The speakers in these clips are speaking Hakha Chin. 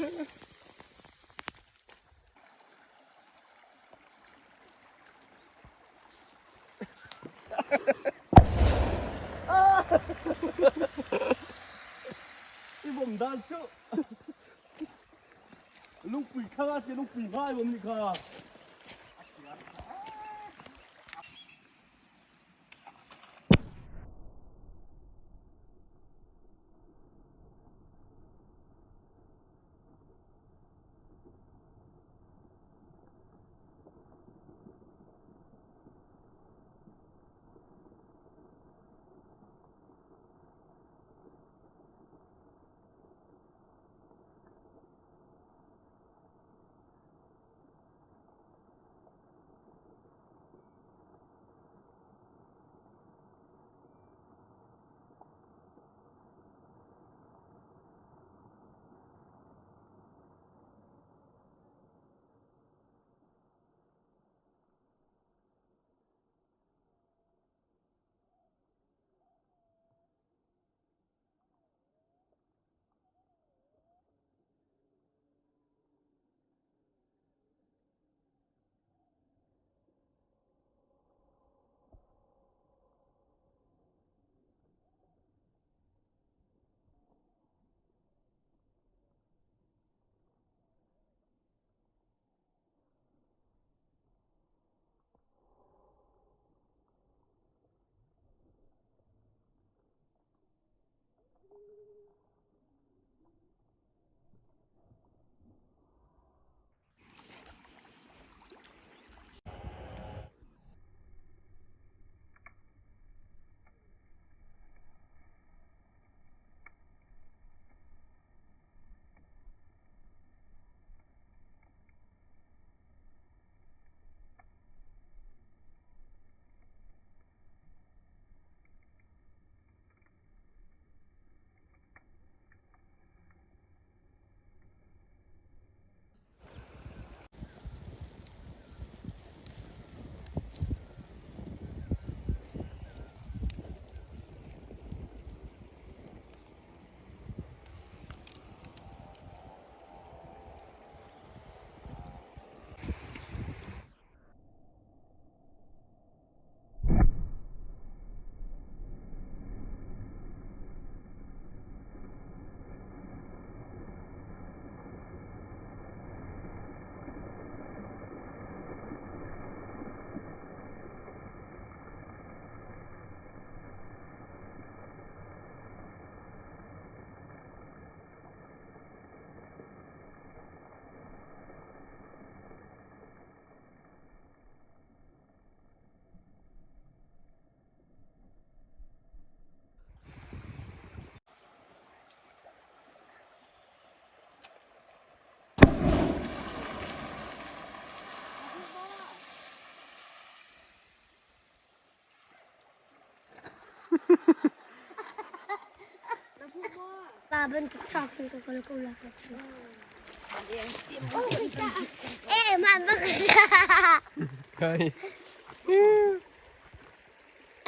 I bom dan cu lungpui kha ti lungpui hma i bom ni kha. Pa bantuk chak tu ka kal ko la ka. Eh, ma bak. Kai.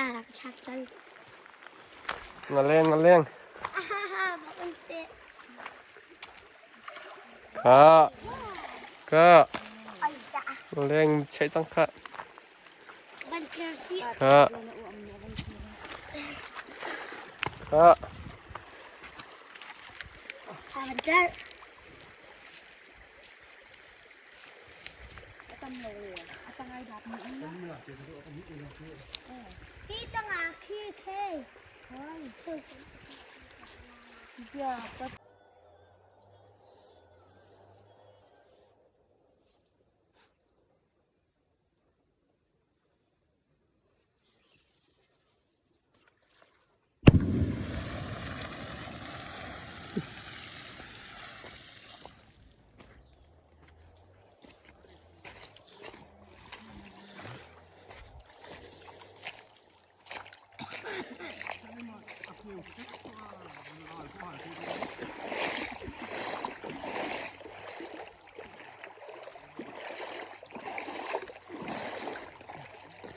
Ah, chak cang. Ngaleng ngaleng. Ah, bak te. Ka. Ka. Ai da. Ngaleng chei cang kha. Ban cher si. Kha. Kha. Ah, ban cher. Hi tangah khi khe.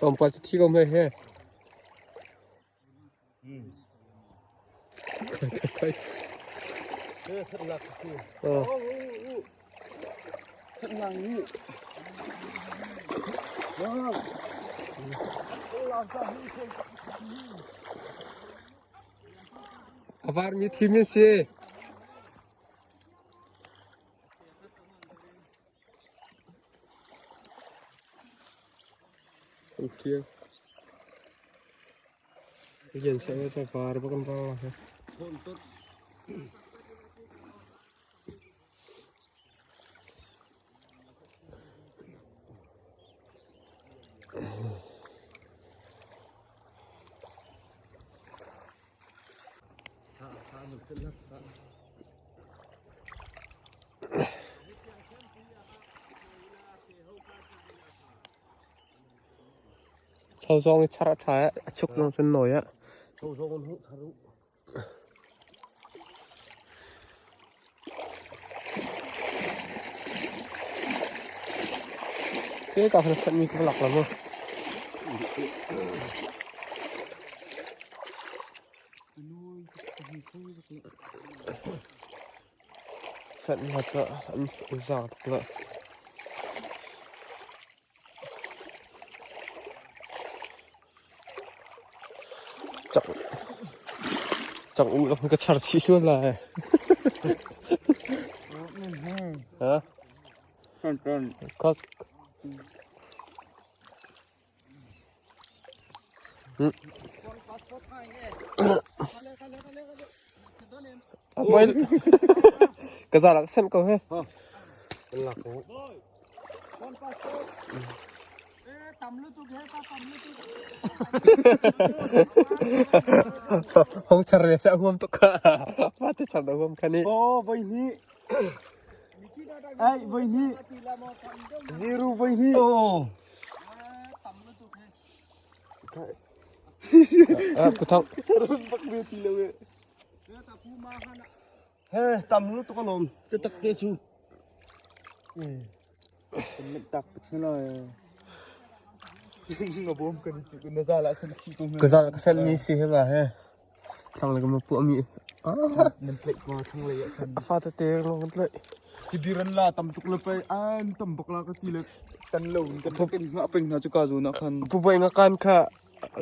Tlawmpal cu thi ko hme he. Kai kai kai. A varmi thim in si. Okay. Yan sa sa var ba kan ba. Chozong i char a ṭha i a chuk zong cun nawi ah. Ke ka khan khat mi ka lak la mu. Sat nga cu an za tuk lo. Cang u lo ka char chih sual lai. Ha? Kak. Boy, ka za rak sem ko he. Hong char re sa huam tuk kha. Fate char da huam kha ni. Oh, voi hnih. Ai, voi hnih. Zero voi hnih. Oh. Kuthang. He, tam lu tuk alom. Te tak te chu. Tak na. Nga bom kan chu na za la san chi ko. Ka zal ka sel mi si he la he. Thlang le ka ma pu mi. Nan tlai ko thang le ya khan. Fa te te long tlai. Ti biran la tam tuk le pai an tam bak la ka ti le tan lo kan kan nga peng na chu ka zo na khan. Pu boy nga kan kha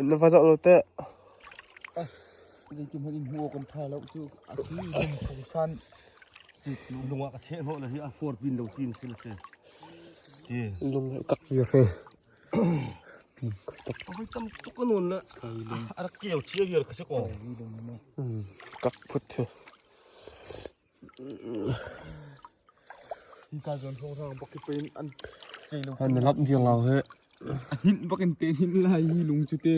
na va zau lo te. Kan kim in huo kan tha lo chu a thi phung san Cit lung ah ka cheh hnawh le hi a for pin lo tin si le si. Ti. Lung kak vir he. Pin ko tok. Oi tam tuk ka nun le. A rak keu chia vial ka si ko. Kak phut he. Hi ka zon thong thang bak ki pen an sei lo. Han lap viang lo he. A hin bak in te hin lai hi lung chu te.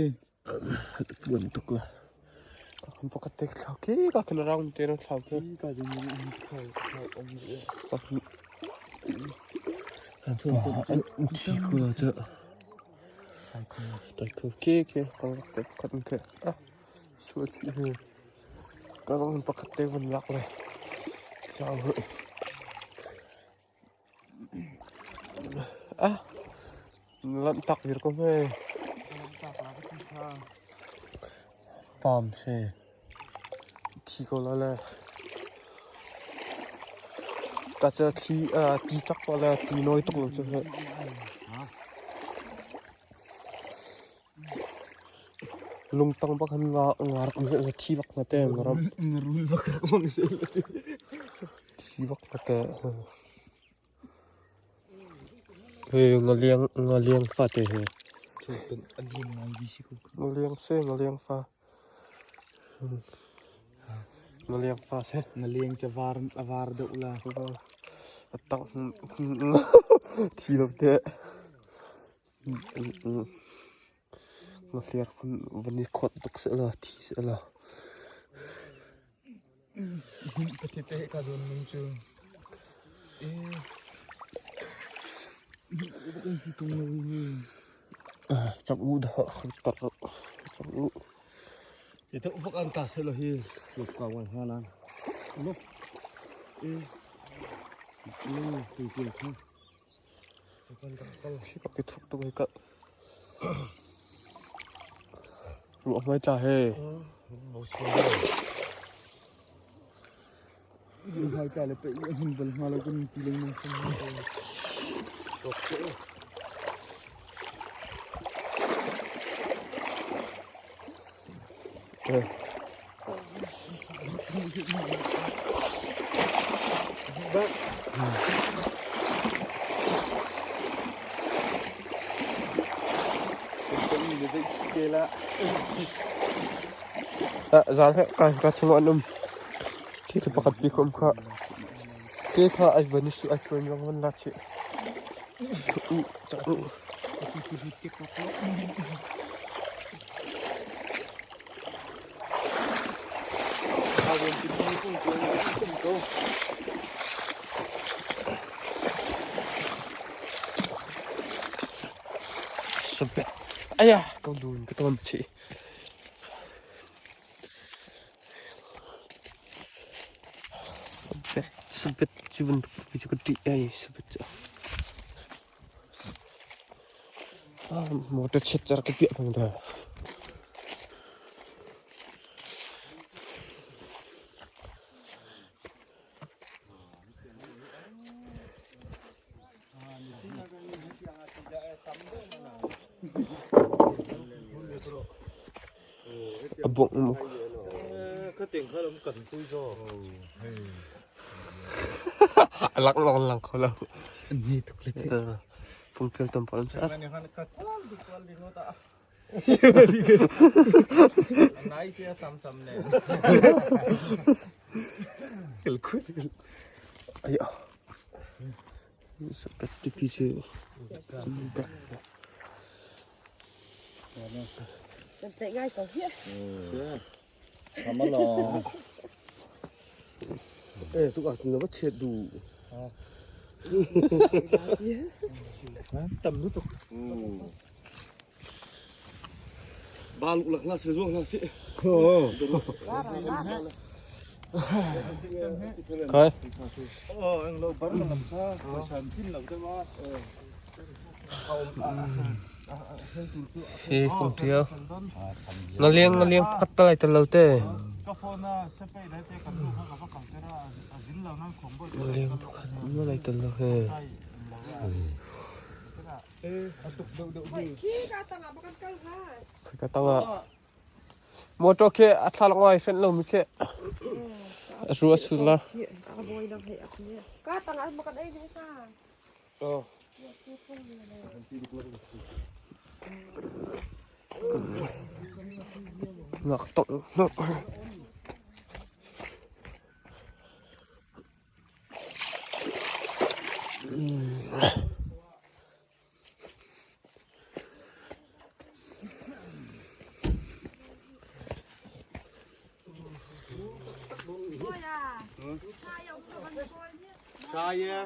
Buan tuk la. Ka kan pakhat te thlau ke ka kan round te na thlau ke. Hi ka zon ni thlau thlau om je. Ka kan an thi ku lo cha. Tai khu ke ke ka rak te pakhat ke. Ah su chi he. Ka kan pakhat te van lak le. Thlau he. Ah lam tak vir ko me. Pam se. Thi ko la le. Ka cha thi ti chak ko la ti noi tuk lo chu he. Lungtang bak han nga nga rak mi thi bak na te ngaram. Ngarul bak rak mang se. Thi bak na te. He ngaliang ngaliang fa te he. Chu an lim ngai bi si ko. Ngaliang se ngaliang fa. Ngaliang fa se. Ngaliang cha var avar deuh la. Tang thi lo te. Ngahliar van i khawt tuk sehla thi sehla. Pati te ka zon nung chu. Eh. Si tung lo ni. Chak u dah tar chak u. Ti te ufak an ta se lo hi. Lop ka wan ha nan. Lo. Eh. Ti ti kha. Khi ka thuk tuk hei ka. Ruah hmai tla he. Hai tla le pe hun bal hnga lo kan ti lengmang. Zal he ka ka chung an um. Khi ka pakhat pi kom kha. Ke kha ai van su ai suan yong van la chi. U cha u. Sabet. Aya, ka lun ka tom chi. Sabet, sabet cu bantuk pi cu ka ṭih ai sabet cu. Motor chiat car ka piah bang dah. A bongh mu. A lak lawng lang kho lo. Ni tuk le te. Fungkel tam pal sa. Ayo. Seperti picu. Eh, cuk ah na va chet du. Tam lu tuk. Ba luk lak na se zuang na se. Kai. Oh, ang lo bar lam kha. San chin lo te ma. Hi fung tio. Na liang na liang pakhat talai tal lo te. Ka phone a se pe dai te kan lu kha ka va kal tera a zin lo nan khom bo. Na liang pakhat na lai tal lo he. Ka tanga. Motor khi a thla ngoi fen lo mi khi. A ru a su la. Ka tanga makan ei ni sa. Oh. Ngak tok ngak. Saya.